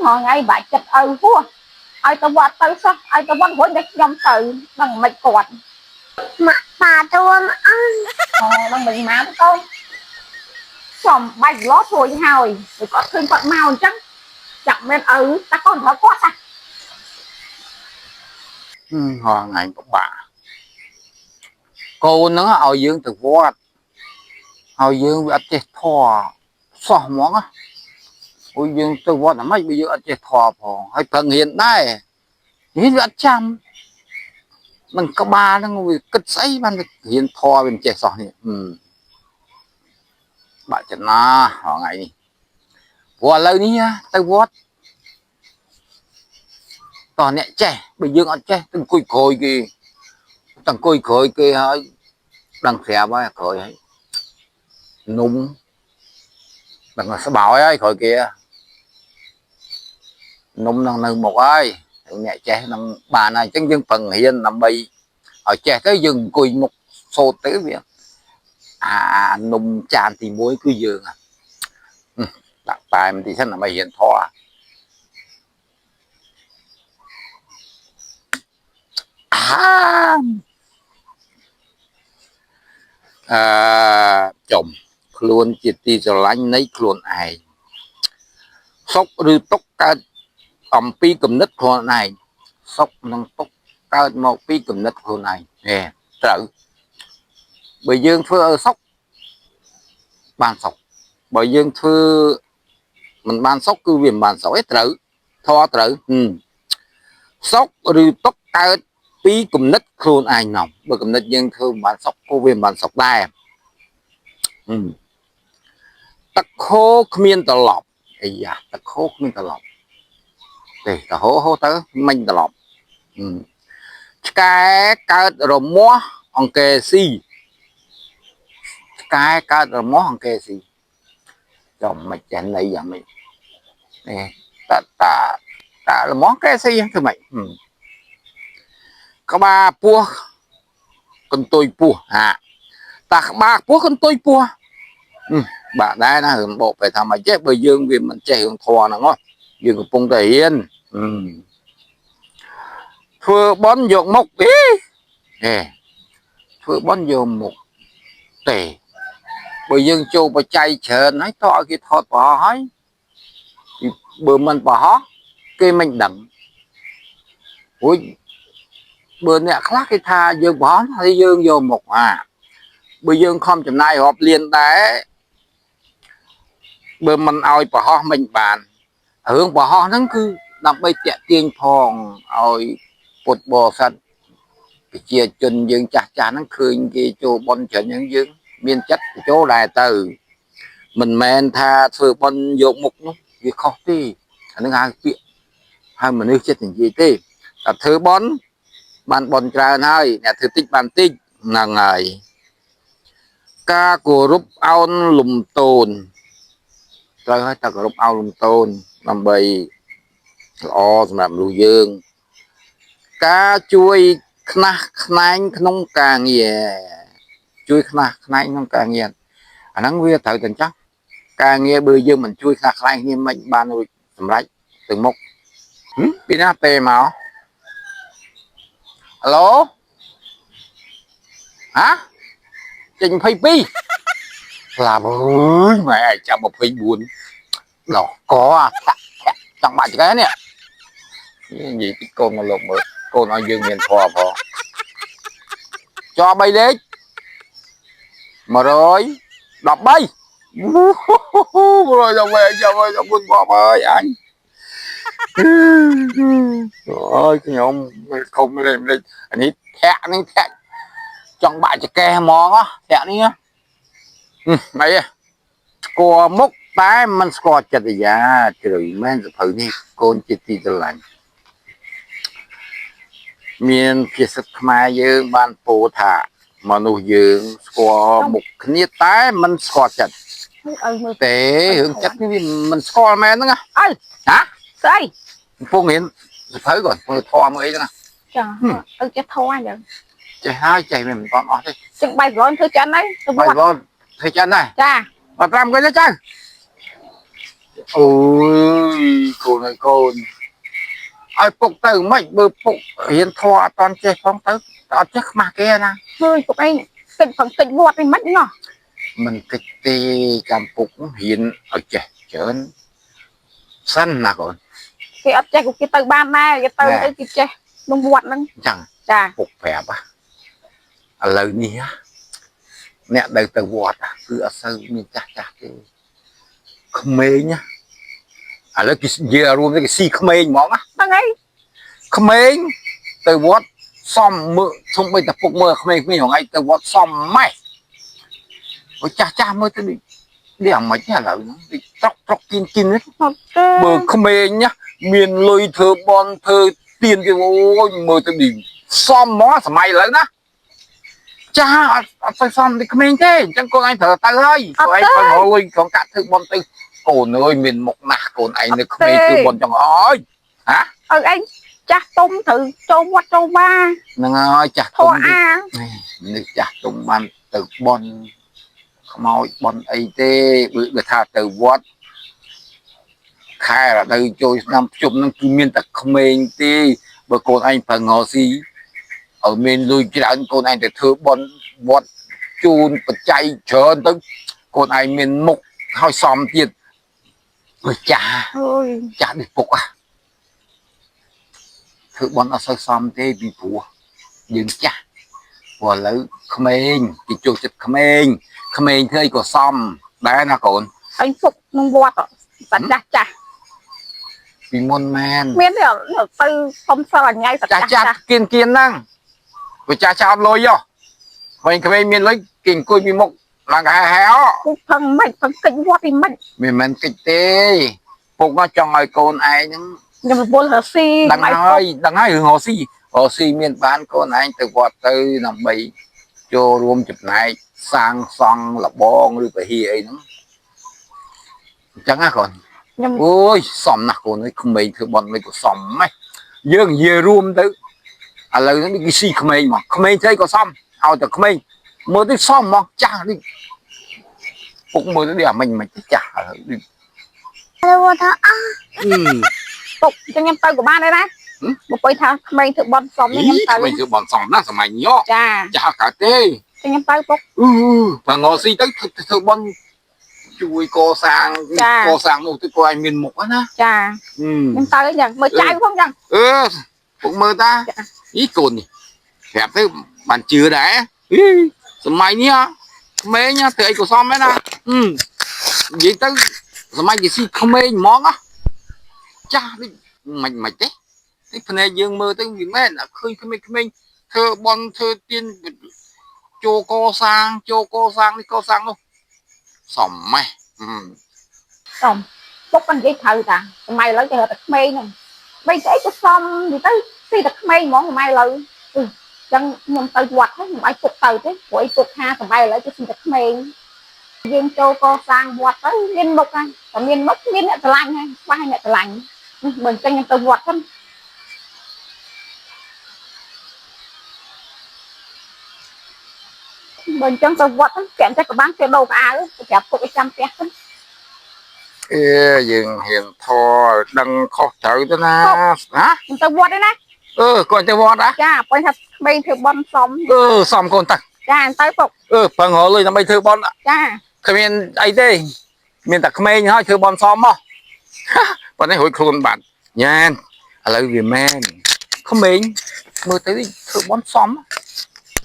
ថ្ងៃបាក់ចិត្តឪហួសឲ្យទៅវត្តទៅសោះឲ្យទៅវត្តរួចតែខ្ញុំទៅដឹងមិនគាត់ ម៉ាក់ប៉ាទួមអស់ អូដឹងមិនមកទៅកូនសំបាច់លោរួចហើយព្រោះគាត់ឃើញគាត់មកអញ្ចឹងចាក់មែនឪតែកូនត្រូវគាត់តា រាល់ថ្ងៃពិបាកកូនហ្នឹងឲ្យយើងទៅវត្តឲ្យយើងវាអត់ចេះធម៌សោះហ្មងណាអូយយើងទៅវត្តអាម៉េចបើយើងអត់ចេះធម៌ផងហើយប្រឹងរៀនដែររៀនវាអត់ចាំនឹងក្បាលហ្នឹងវាគិតស្អីបានវារៀនធម៌វាមិនចេះសោះនេះហឹមបាក់ចំណារាល់ថ្ងៃនេះព្រោះឥឡូវនេះណាទៅវត្តតោះអ្នកចេះបើយើងអត់ចេះទៅអង្គុយក្រោយគេ តអង្គុយក្រោយគេហើយដឹងស្រាប់ហើយក្រោយហើយនំដឹងថាស្បោយហើយក្រោយគេនំនឹងនៅមុខហើយអ្នកចេះនឹងបានហើយអញ្ចឹងយើងប្រឹងរៀនដើម្បីឲ្យចេះទៅយើងអង្គុយមុខសូត្រទៅវាអានំចានទី1គឺយើងដាក់តែបន្តិចសិនដើម្បីរៀនធម៌អាអឺចំខ្លួនជាទីស្រឡាញ់នៃខ្លួនឯងសុខឬទុក្ខកើតអំពីគំនិតខ្លួនឯងសុខនិងទុក្ខកើតមកពីគំនិតខ្លួនឯងហេត្រូវបើយើងធ្វើឲ្យសុខបានសុខបើយើងធ្វើមិនបានសុខគឺវាមិនបានសុខឯងត្រូវធေါ်ត្រូវសុខឬទុក្ខកើតពីគំនិតខ្លួនឯងណោះបើគំនិតយើងធ្វើមិនបានសុខក៏វាមិនបានសុខដែរទឹកខោគ្មានត្រឡប់អាយ៉ាទឹកខោគ្មានត្រឡប់ទេតហោហោទៅមិញត្រឡប់ឆ្កែកើតរមាស់អង្គេស៊ីឆ្កែកើតរមាស់អង្គេស៊ីចំមិនចេះន័យយ៉ាងម៉េចនេះតាតាតារមាស់អង្គេស៊ីធ្វើម៉េចក្បាលពោះកន្ទុយពោះហាតាក្បាលពោះកន្ទុយពោះបាក់ដែរណារឿងបកបែថាមកចេះបើយើងវាមិនចេះរឿងធម៌ហ្នឹងហ៎យើងកំពុងតែរៀនធ្វើបន់យកមុខអីហេធ្វើបន់យកមុខទេបើយើងចូលបច្ច័យច្រើនហើយតោះឲ្យគេថតប្រហោះហើយបើមិនប្រហោះគេមិនដឹងរួចបើអ្នកខ្លះគេថាយើងប្រហោះហើយយើងយកមុខអាបើយើងខំចំណាយរាប់លានដែរបើមិនឲ្យប្រហោះមិនបានរឿងប្រហោះហ្នឹងគឺដើម្បីតាក់ទាញផងឲ្យពុទ្ធបរិស័ទប្រជាជនយើងចាស់ចាស់ហ្នឹងឃើញគេចូលបន់ច្រើនហ្នឹងយើងមានចិត្តចូលដែរទៅមិនមែនថាធ្វើបន់យកមុខនោះវាខុសទេអាហ្នឹងហៅពាក្យហៅមនុស្សចិត្តនិយាយទេតែធ្វើបន់បានបន់ច្រើនហើយអ្នកធ្វើតិចបានតិចហ្នឹងហើយការគោរពអោនលំទោនត្រូវហើយតែគោរពអោនលំទោនដើម្បីល្អសម្រាប់មនុស្សយើងការជួយខ្នះខ្នែងក្នុងការងារជួយខ្នះខ្នែងក្នុងការងារអាហ្នឹងវាត្រូវតែអញ្ចឹងការងារបើយើងមិនជួយខ្នះខ្នែងគ្នាមិនបានរួចសម្រេចទៅមុខពីណាទេមកអាឡូហ៎ចេញ22ស្លាប់អើយម៉ែឯងចាំ24ដោះកអាធាក់ធាក់ចង់បាក់ចង្កេះនេះនិយាយពីកូនមកលោកមើលកូនឲ្យយើងមានធម៌ផងចោ3លេខ113 113ចាំឲ្យចាំបងអើយអញអើយខ្ញុំមិនខំលេងលេងអានេះធាក់នេះធាក់ចង់បាក់ចង្កេះហ្មងធាក់នេះម៉េចស្គាល់មុខតែមិនស្គាល់ចិត្តយ៉ាជ្រៅមែនសភៅនេះកូនជាទីស្រឡាញ់មានភាសាខ្មែរយើងបានពោលថាមនុស្សយើងស្គាល់មុខគ្នាតែមិនស្គាល់ចិត្ត ឪមើល ទេរឿងចិត្តនេះវាមិនស្គាល់មែនហ្នឹងណា ឪ ហ៎ ស្អី កំពុងរៀនសភៅគាត់មើលធម៌មើលអីហ្នឹង ចាឪចេះធម៌អញ្ចឹង ចេះហើយចេះវាមិនតាន់អស់ទេ ចឹងបាយប្រឡងធ្វើចិនហើយទៅវ បាយ ត្ត បងធ្វើចិនដែរ ចា បើ5គេទៅចៅ អូយកូនអើយកូនឲ្យពុកទៅមិនបើពុករៀនធម៌អត់តន់ចេះផងទៅអត់ចេះខ្មាស់គេណា ហើយពុកឯងតិចផងតិចវត្តនេះមិនណោះ មិនកិច្ចទេចាំពុករៀនឲ្យចេះច្រើនសិនណាកូន គេអត់ចេះក៏គេទៅបានដែរគេទៅទៅគេចេះក្នុងវត្តហ្នឹង អញ្ចឹង ចា ពុកប្រាប់ឥឡូវនេះអ្នកដែលទៅវត្តគឺអត់សូវមានចាស់ចាស់ទេក្មេងឥឡូវគេនិយាយរួមទៅគេស៊ីក្មេងហ្មង ហ្នឹងហើយ ក្មេងទៅវត្តសំមើសំបីតែពុកមើលក្មេងៗថ្ងៃទៅវត្តសំម៉េះអូចាស់ចាស់មើលទៅនេះអាម៉េចឥឡូវហ្នឹងដូចត្រុកត្រុកគៀនគៀន អត់ទេ មើលក្មេងណាមានលុយធ្វើបន់ធ្វើទៀនទៀតអូយមើលទៅនេះសំហ្មងសម័យឥឡូវណាចាស់អត់អត់ទៅសំដូចក្មេងទេអញ្ចឹងកូនឯងត្រូវទៅហើយកូនឯងទៅរកលុយក្នុងកាក់ធ្វើបន់ទៅកូនអើយមានមុខណាស់កូនឯងនៅក្មេងធ្វើបន់ចង់អើយហ៎ ឪឯងចាស់ទុំត្រូវចូលវត្តចូលវា ហ្នឹងហើយចាស់ ធ ទុំ រអា នេះចាស់ទុំបានទៅបន់ខ្មោចបន់អីទេបើថាទៅវត្តខែរដូវចូលឆ្នាំភ្ជុំហ្នឹងគឺមានតែក្មេងទេបើកូនឯងប្រងស៊ីឲ្យមានលុយច្រើនកូនឯងទៅធ្វើបន់វត្តជូនបច្ច័យច្រើនទៅកូនឯងមានមុខហើយសមទៀតបើចាស់ អើយ ចាស់នេះពុកធ្វើបន់អត់សូវសមទេពីព្រោះយើងចាស់ព្រោះឥឡូវក្មេងគេចូលចិត្តក្មេងក្មេងធ្វើអីក៏សមដែរណាកូន ឯងពុកក្នុងវត្តតែចាស់ចាស់ ពីមុនមែន មានទេទៅសុំសិលអញ៉ៃតែ ចាស់ ចាស់ ចាស់គៀនគៀនហ្នឹងព្រោះចាស់ចាស់អត់លុយហ៎ក្មេងក្មេងមានលុយគេអង្គុយពីមុខឡើងហែហែអ ពុកផឹងមិនផឹងកិច្ចវត្តនេះមិន មិនមែនកិច្ចទេពុកក៏ចង់ឲ្យកូនឯងហ្នឹង ខ្ញុំរវល់រស៊ី ដឹងហើយដឹងហើយរឿងរស៊ីរស៊ីមានបានកូនឯងទៅវត្តទៅដើម្បីចូលរួមចំណែកសាងសង់លបងឬពហិអីហ្នឹងអញ្ចឹងណាកូន ខ្ញុំ អូយសមណាស់កូនអើយក្មេងធ្វើបន់មិនក៏សមម៉េះយើងនិយាយរួមទៅឥឡូវនេះគេស៊ីក្មេងមកក្មេងធ្វើអីក៏សមឲ្យតែក្មេងមើលទៅសមមកចាស់នេះពុកមើលទៅនេះអាមិញមិនចាស់ឥឡូវនេះ ទៅវត្តអស់ ពុកអញ្ចឹងខ្ញុំទៅក៏បានដែរណាមកពុយថាក្មេងធ្វើបន់សមនេះខ្ញុំទៅ ក្មេងធ្វើបន់សមណាស់សម័យញ៉ ចា ចាស់កើតទេ អញ្ចឹងខ្ញុំទៅពុក អឺបើងស៊ីទៅធ្វើបន់ជួយកសាងកសាងនោះទៅក៏ឲ្យមានមុខណា ចាខ្ញុំទៅអញ្ចឹងមើលចៅផងអញ្ចឹង អឺពុកមើលតាអីកូននេះប្រាប់ទៅបានជឿដែរសម័យនេះក្មេងធ្វើអីក៏សមដែរណានិយាយទៅសម័យគេស៊ីក្មេងហ្មងចាស់នេះមិនមិនទេនេះភ្នែកយើងមើលទៅវាមែនឃើញក្មេងក្មេងធ្វើបន់ធ្វើទៀនចូលកសាងចូលកសាងនេះកសាងនោះសមម៉េះ សមពុកមិននិយាយត្រូវតាសម័យឥឡូវគេហៅតែក្មេងហ្នឹងបីស្អីក៏សមនិយាយទៅស៊ីតែក្មេងហ្មងសម័យឥឡូវអឺចឹងខ្ញុំទៅវត្តហ្នឹងខ្ញុំឲ្យពុកទៅទេព្រោះអីពុកថាសម័យឥឡូវគេស៊ីតែក្មេងយើងចូលកសាងវត្តទៅមានមុខហើយតែមានមុខមានអ្នកស្រឡាញ់ហើយស្វះអ្នកស្រឡាញ់បើអញ្ចឹងខ្ញុំទៅវត្តហ្នឹងបើអញ្ចឹងទៅវត្តហ្នឹងគេអញ្ចឹងក៏បានគេដូរកៅអៅទៅប្រាប់ពុកឲ្យចាំផ្ទះហ្នឹង អេយើងហ៊ានធរដឹងខុសត្រូវទៅណាណា ខ្ញុំទៅវត្តឯណា អឺកូនទៅវត្តណា ចាបើថាក្មេងធ្វើបន់សម អឺសំកូនទៅ ចាទៅពុក អឺប្រឹងរកលុយដើម្បីធ្វើបន់ ចា គ្មានអីទេមានតែក្មេងហើយធ្វើបន់សមមកប៉ុន្តែរួចខ្លួនបាត់ញ៉ែនឥឡូវវាមែនក្មេងមើលទៅធ្វើបន់សម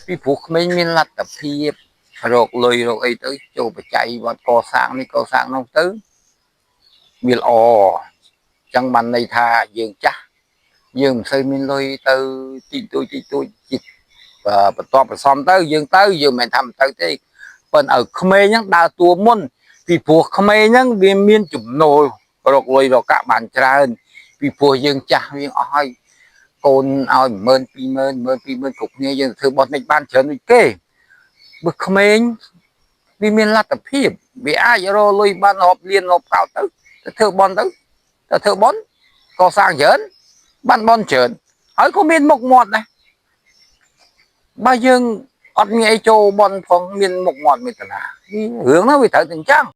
ពីព្រោះក្មេងមានលទ្ធភាពរកលុយរកអីទៅចូលបច្ច័យវត្តកសាងនេះកសាងនោះទៅវាល្អអញ្ចឹងបានន័យថាយើងចាស់យើងមិនសូវមានលុយទៅតិចតួចតិចតួចជាតិបន្ទាប់បន្សំទៅយើងទៅយើងមិនមែនថាមិនទៅទេប៉ុន្តែឲ្យក្មេងហ្នឹងដើរតួមុនពីព្រោះក្មេងហ្នឹងវាមានចំណូលរកលុយរកកាក់បានច្រើនពីព្រោះយើងចាស់វាអស់ហើយកូនឲ្យ10000 20000 10000 20000គ្រប់គ្នាយើងធ្វើបោះមិនបានច្រើនដូចគេបើក្មេងវាមានលទ្ធភាពវាអាចរកលុយបានរាប់លានរាប់កោតទៅទៅធ្វើបន់ទៅទៅធ្វើបន់កសាងច្រើនបានបន់ច្រើនហើយក៏មានមុខមាត់ដែរបើយើងអត់មានអីចូលបន់ផងមានមុខមាត់មេត្តារឿងហ្នឹងវាត្រូវតែអញ្ចឹង។